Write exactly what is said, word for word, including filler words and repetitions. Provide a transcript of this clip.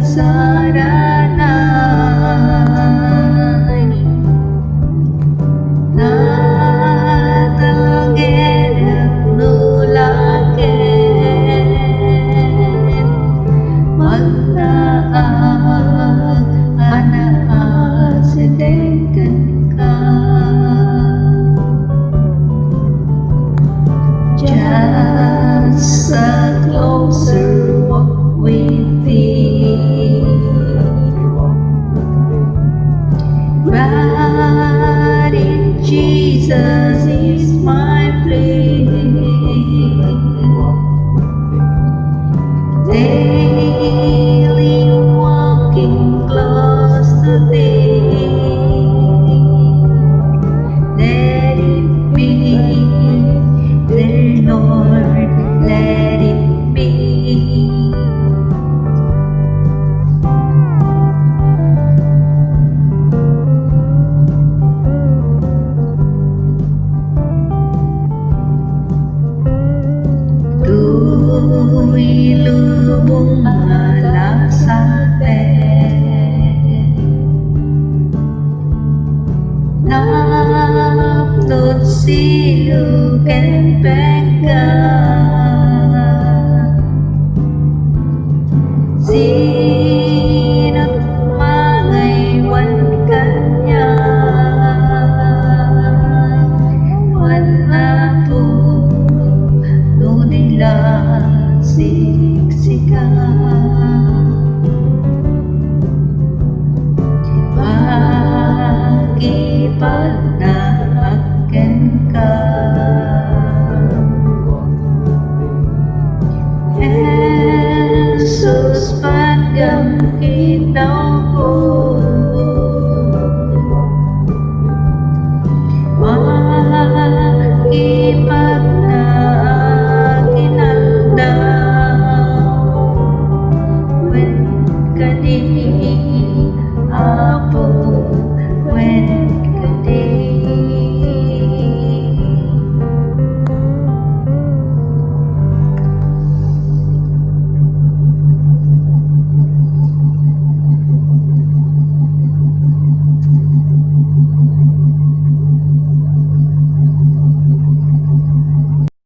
Saranan. Natalgenak no la ket magnaag a naasideg kenka. Just a closer walk with thee. But in Jesus is my plea. Daily walking close to thee. Let it be, dear Lord, let it be. Toy lubong a lasapen. Napno ti silo ken pegga. Sino ti mangaywan kaniak? Wen Apo, no di la siksika. Pakipagnaag kenka. Jesus, patgam ti tawko. Makipagnaag inaldaw. Wen kadi, Apo, wen